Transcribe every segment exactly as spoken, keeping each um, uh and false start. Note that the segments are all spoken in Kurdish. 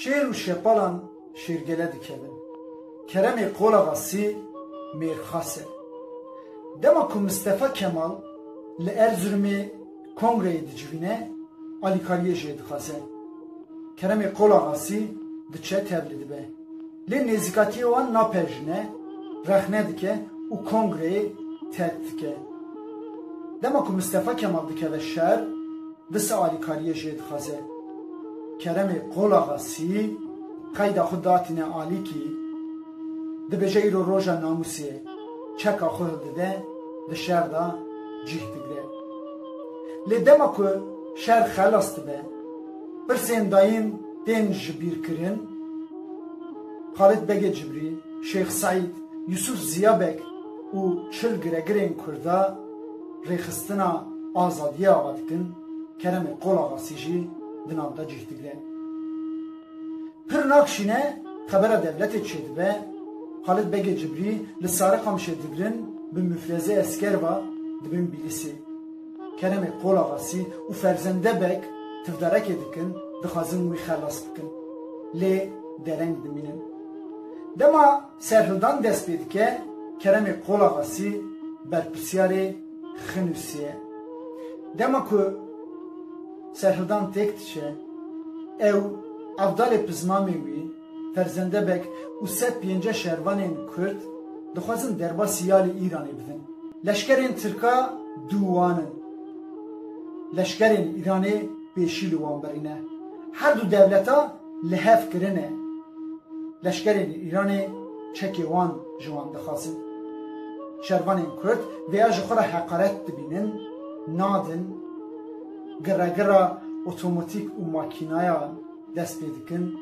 Şêr û şepalan şêrgele dikevin. Keremê Qolaxasî mêrxas e. Dema ku Mistefa Kemal li Erzurumê kongreyê dicivîne, alîkariyê jê dixwaze. Keremê Qolaxasî diçe tevlî dibe. Lê nêzîkatiyê wan napejine, rexne dike û kongreyê terk dike. Dema ku Mistefa Kemal dikeve şer, disa alîkariyê jê dixwaze. Keremê Qolaxasî qeyda xwe datîne alîkî, dibêje îro roja namûsê ye, çeka xwe hildide, di şer de cih digre. Lê dema ku şer xelas dibe, pirsên dayîn tên jibîrkirin, Xalid Begê Cibrî, Şêx Seîd, Yusuf Ziya Beg û çil giregirên Kurda rêxistina azadiyê ava dikin, Keremê Qolaxasî jî di nav de cih digre. Pir nakşîne, xebera dewletê çêdibe, Xalid Begê Cibrî li Sarikamişê digirin, bi mufrezê esker ve dibin Bîlîsê. Keremê Qolaxasî û Ferzende Beg tivdarekê dikin, dixwazin wî xelas bikin. Lê dereng dimînin. Dema serhildan dest pê dike, Keremê Qolaxasî berpirsyarê Xinûsê ye. Dema ku serhildan têk diçe, ew, Evdalê pizmamê wî, Ferzende Beg û sed pêncî şervanên Kurd dixwazin derbasî ya li Îranê bidin. Leşkerên Tirka dû wan in. Leşkerên Îranê pêşî li wan birîne. Her du dewleta li hev kirine. Leşkerên Îranê çekê wan ji wan dixwazin. Şervanên Kurd vêya ji xwe re heqaret dibînin, nadin, giregire otomatîk û makînayan dest pê dikin.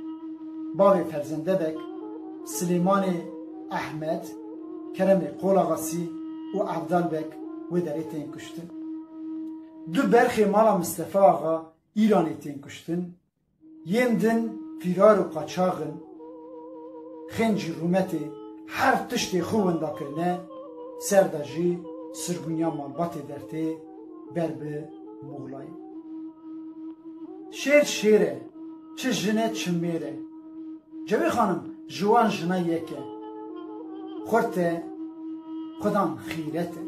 Bavê Ferzende Beg, Silêmanê Ehmed, Keremê Qolaxasî û Evdal Beg wê derê tên kuştin. Du berxê mala Mistefa Axa Îranê tên kuştin. Yên din fîrar û qaçax in. Xêncî rûmetê her tiştê xwe winda kirine, ser de jî sirgûniya malbatê dertê ber bi Moxlayê. Şêr şêr e, çi jin e çi mêr e. Cewê xanim ji wan jina yek e. Xurt e, xudan xîret e.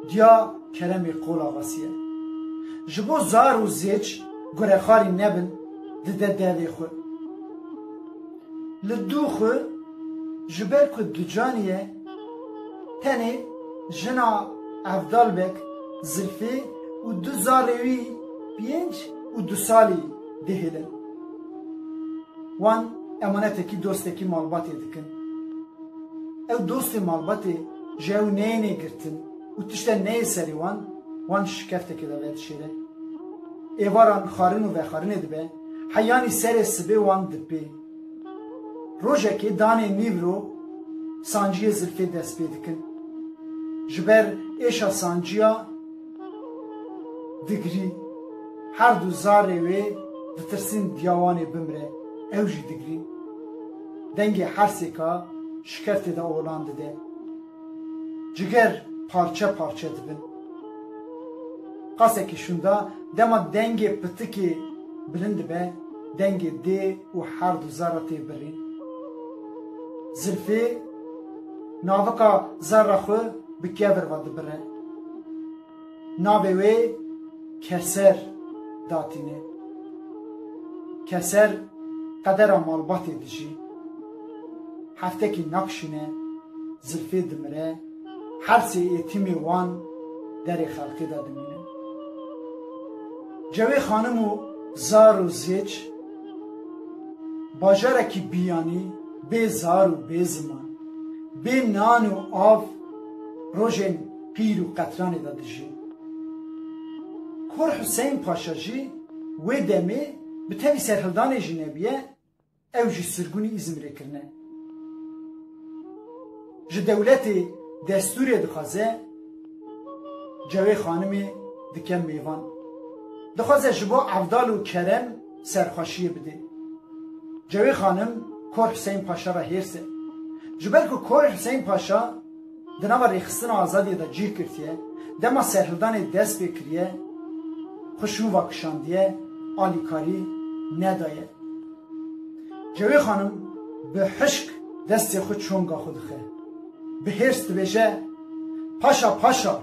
Diya Keremê Qolaxasî ye. Ji bo zar û zêç gurexarî nebin, dide devê xwe. Li dû xwe, ji ber ku ducanî ye, tenê jina Evdal Beg, Zilfê û du zarê wî pênc û du salî dihêlin. Wan emanetekî dostekî malbatê dikin. Ew dostê malbatê ji ew neyênê girtin û tişte neyê serê wan, wan şikeftekê de vedişêre. Êvaran xwarin û vexwarinê dibe, heyanî serê sibê wan dipê. Rojekê danê nîvro sanciyê Zilfê dest pê dikin. Ji ber êşa sanciya digirî. Her du zarê wê ditirsîn diya wan ê bimire, ew jî digirîn. Dengê her sêka şikeftê de olan dide. Ciger parçe parçe dibin. Qasekî şûnda dema dengê pitikê bilind dibe, dengê dê û her du zara tê birîn. Zilfê navika zara xwe bi kevir ve dibire. Navê wê Keser datîne. Keser qedera malbatê dijî. Heftekî nakşîne, Zilfê dimire, her sê êtîmê wan derê xelkê de dimînin. Cewê xanim û zar û zêç, bajarekî biyanî, bê zar û bê ziman, bê nan û av, rojên qîr û qetranê de dijî. Kor Huseyn Paşa jî wê demê bi tevî serhildanê jî nebiye, ew jî sirgûnî Îzmirê kirine. Ji dewletê destûrê dixwaze, Cewê xanimê dike mêvan. Dixwaze ji bo Evdal û Kerem serxweşiyê bide. Cewê xanim Kor Huseyn Paşa re hêrs e. Ji ber ku Kor Huseyn Paşa di nava rêxistina azadiyê de cih girtiye, dema serhildanê dest pê kiriye, xwe şûn ve kişandiye, alîkarî nedaye. Cewê xanim bi hişk destê xwe çonga xwe dixe. Bi hêrs dibêje, Paşa, paşa!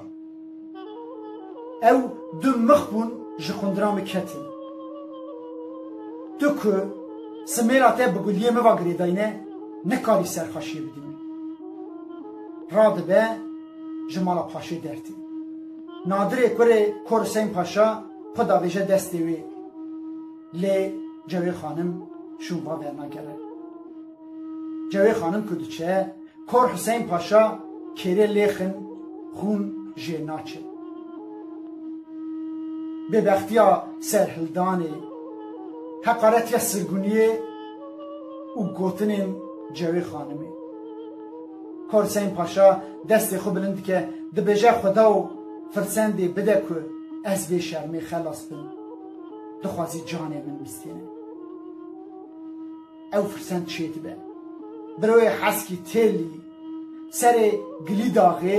Ew du mix bûn ji qundira min ketin. Tu ku simêla te bi guliyê min ve girêdayî ne, nikarî ser xweşiyê bidî min. Radibe ji mala paşê dertî. Nadirê kurê Kor Husên Paşa xwe davêje destê wê. Lê Cewê xanim şûn va vernagere. Cewê xanim ku diçe, Kor Husên Paşa kêrê lêxin, xûn jê naçe. Bêbextiya serhildanê, heqaretiya sirgûniyê û gotinên Cewê xanimê. Kor Husên Paşa destê xwe bilind dike, dibêje, Xweda û firsendê bide ku ez vê şermê xelas bim. Dixwazî canê min bistîne. Ew firsend çêdibe. Biroyê heskî têlî serê Gilîdaxê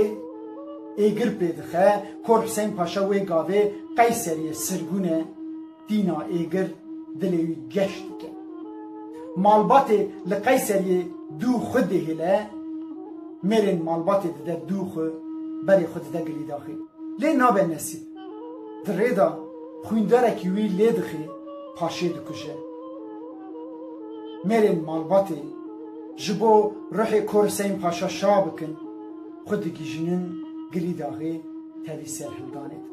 êgir pê dixe, Kor Husên Paşa wê gavê Qeyseriyê sirgûn e, tîna êgir dilê wî geş dike. Malbatê li Qeyseriyê dû xwe dihêle, mêrên malbatê dide dû xwe, berê xwe dide Gilîdaxê. Lê nabe nesîb. Di rê de xwîndarekî wî lê dixê, paşê dikuje. Mêrên malbatê ji bo ruhê Kor Husên Paşa şa bikin, xwe digihîjînin Gilîdaxê, tevî serhildanê dikin.